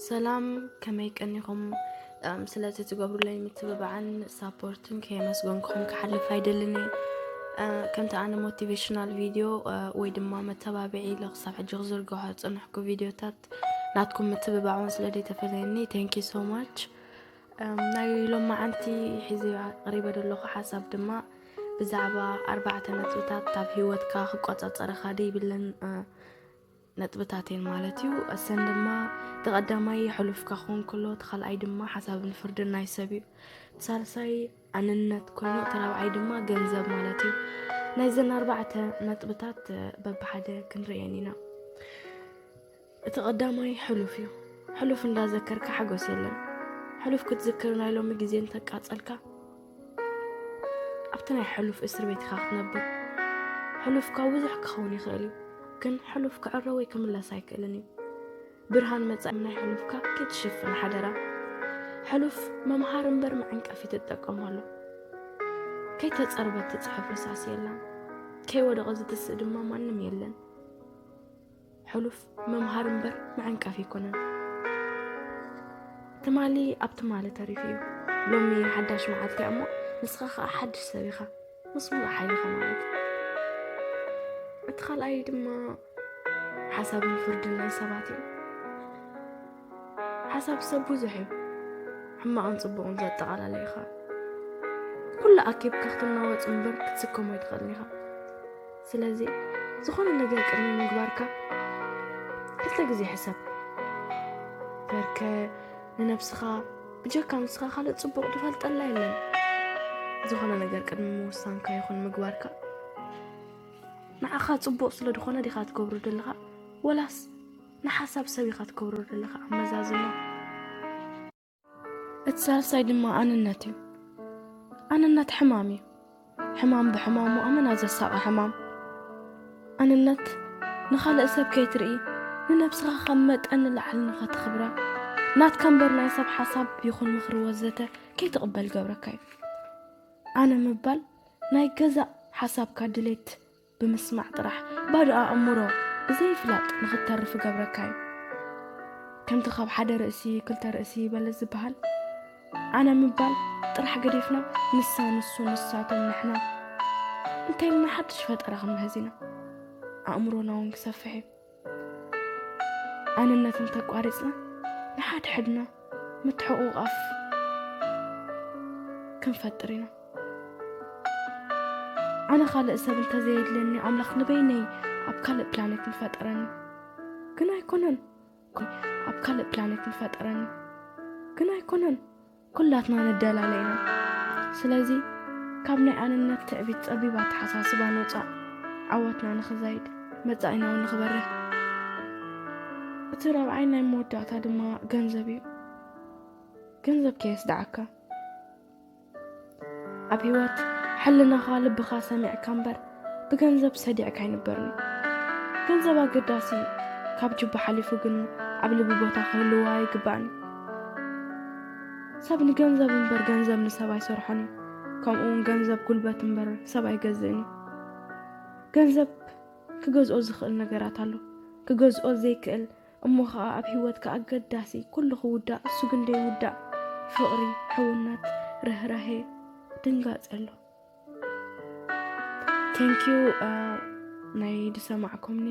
ሰላም፣ ከመይ ቀኒኹም? እም፣ ስለቲ ትገብሩለይ ምትብባዕን ሳፖርትን ከየመስገንኩኹም ክሓልፍ ኣይደልን እየ። እ፣ ከምቲ ኣነ ሞቲቬሽናል ቪድዮ፣ እ፣ ወይ ድማ መተባብዒ ኢለ ክሳብ ሕጂ ክዝርግሖ ዝጸንሕኩ ቪድዮታት ናትኩም ምትብባዕውን ስለ ዘይተፈለየኒ፣ thank you so much። እም፣ ናይ ሎማዓንቲ ሒዘ ቀሪበ ዘለኹ ሓሳብ ድማ ብዛዕባ ኣርባዕተ ነጥብታት ኣብ ህይወትካ ክቆጻጸረኻ ደይብለን፣ እ፣ ነጥብታት እየን ማለት እዩ። እሰን ድማ፣ እቲ ቀዳማይ ሕሉፍካ ክኸውን ከሎ፣ እቲ ካልኣይ ድማ ሓሳብን ፍርድን ናይ ሰብ እዩ። እቲ ሳልሳይ ኣንነት ኮይኑ፣ እቲ ራብዓይ ድማ ገንዘብ ማለት እዩ። ናይዘን ኣርባዕተ ነጥብታት፣ እ፣ በብሓደ ክንርእየን ኢና። እቲ ቀዳማይ ሕሉፍ እዩ። ሕሉፍ እንዳዘከርካ ሓጎስ የለን። ሕሉፍ ክትዝክር ናይ ሎሚ ግዜ እንተቃጸልካ፣ ኣብቲ ናይ ሕሉፍ እስር ቤት ኢኻ ክትነብር። ሕሉፍካ ብዙሕ ክኸውን ይኽእል እዩ፣ ግን ሕሉፍ ክዕረ ወይ ክምለስ ኣይክእልን እዩ። ብርሃን መጻኢ ናይ ሕሉፍካ ከይትሽፍን ሓደራ። ሕሉፍ መምሃር እምበር መዐንቀፊ ትጠቀመሉ። ከይተጸርበት ትጽሕፍ ርሳስ የላን። ከይወደቐ ዝትስእ ድማ ማንም የለን። ሕሉፍ መምሃር እምበር መዐንቀፊ ኣይኮነን። ትማሊ ኣብ ትማሊ ተሪፉ እዩ። ሎሚ ሓዳሽ መዓልቲ እያ እሞ፣ ንስኻ ኸኣ ሓድሽ ሰብ ኢኻ፣ ምስ ሙሉእ ሓይልኻ ማለት እዩ። እቲ ካልኣይ ድማ ሓሳብን ፍርድን ናይ ሰባት እዩ። ሓሳብ ሰብ ብዙሕ እዩ፣ ሕማቕን ጽቡቕን ዘጠቓላለ ኢኻ። ኩሉ ኣኪብካ ክትናወጽ እምበር ክትስከሞ ኣይትኽእልን ኢኻ። ስለዚ ዝኾነ ነገር ቅድሚ ምግባርካ ክልተ ግዜ ሕሰብ። በርከ ንነብስኻ ብጀካ ንስኻ ካልእ ጽቡቕ ዝፈልጠላ የለን። ዝኾነ ነገር ቅድሚ ምውሳንካ ይኹን ምግባርካ፣ ንዓኻ ጽቡቕ ስለ ዝኾነ ዲኻ ትገብሮ ዘለኻ፣ ወላስ ንሓሳብ ሰብ ኢኻ ትገብሮ ዘለኻ? ኣመዛዝኖ። እቲ ሳልሳይ ድማ ኣንነት እዩ። ኣንነት ሕማም እዩ። ሕማም ብሕማሙ ኣመና ዘሳቒ ሕማም። ኣንነት ንኻልእ ሰብ ከይትርኢ፣ ንነብስኻ ካብ መጠን ንላዕሊ ንኸተኽብራ፣ ናትካ እምበር ናይ ሰብ ሓሳብ ይኹን ምኽሪ ወዘተ ከይትቕበል ገብረካ እዩ። ኣነ ምባል ናይ ገዛእ ሓሳብካ ድሌት ብምስማዕ ጥራሕ ባዶ ኣእምሮ ብዘይፍላጥ ንኽተርፍ ይገብረካ እዩ። ከምቲ ካብ ሓደ ርእሲ ክልተ ርእሲ ይበልጽ ዝበሃል፣ ኣነ ምባል ጥራሕ ገዲፍና፣ ንሳ ንሱ፣ ንሳቶም ንሕና እንተ ኢልና ሓድሽ ፈጠራ ክንምህዝ ኢና። ኣእምሮና እውን ክሰፍሕ እዩ። ኣንነት እንተቋሪጽና፣ ንሓድሕድና ምትሕቑቓፍ ክንፈጥር ኢና። ኣነ ካልእ ሰብ እንተዘየድልየኒ፣ ኣምላኽ ንበይነይ ኣብ ካልእ ፕላኔት ምፈጠረኒ። ግን ኣይኮነን፣ ኣብ ካልእ ፕላኔት ምፈጠረኒ። ግን ኣይኮነን፣ ኩላትና ንደላለ ኢና። ስለዚ፣ ካብ ናይ ኣንነት ትዕቢት ጸቢብ ኣተሓሳስባ ንውጻእ፣ ዓወትና ንኽዛይድ፣ መጻኢና እውን ንኽበርህ። እቲ ራብዓይ ናይ መወዳእታ ድማ ገንዘብ እዩ። ገንዘብ ከየስድዓካ። ኣብ ህይወት ሕልናኻ ልብኻ ሰሚዕካ እምበር ብገንዘብ ሰዲዕካ ኣይንበርን እዩ። ገንዘብ ኣገዳሲ እዩ። ካብ ጅባ ሓሊፉ ግን ኣብ ልቢ ቦታ ክህልዎ ኣይግባእን እዩ። ሰብ ንገንዘብ እምበር ገንዘብ ንሰብ ኣይሰርሖን እዩ። ከምኡ እውን ገንዘብ ጉልበት እምበር ሰብ ኣይገዝእን እዩ። ገንዘብ ክገዝኦ ዝኽእል ነገራት ኣሎ። ክገዝኦ ዘይክእል እሞ ኸኣ ኣብ ህይወትካ ኣገዳሲ፣ ኩሉ ክውዳእ፣ እሱ ግን ደይውዳእ፣ ፍቕሪ፣ ሕውነት፣ ርህራሄ፣ ድንጋጸ ኣሎ። Thank you፣ እ፣ ናይ ዝሰማዕኩምኒ፣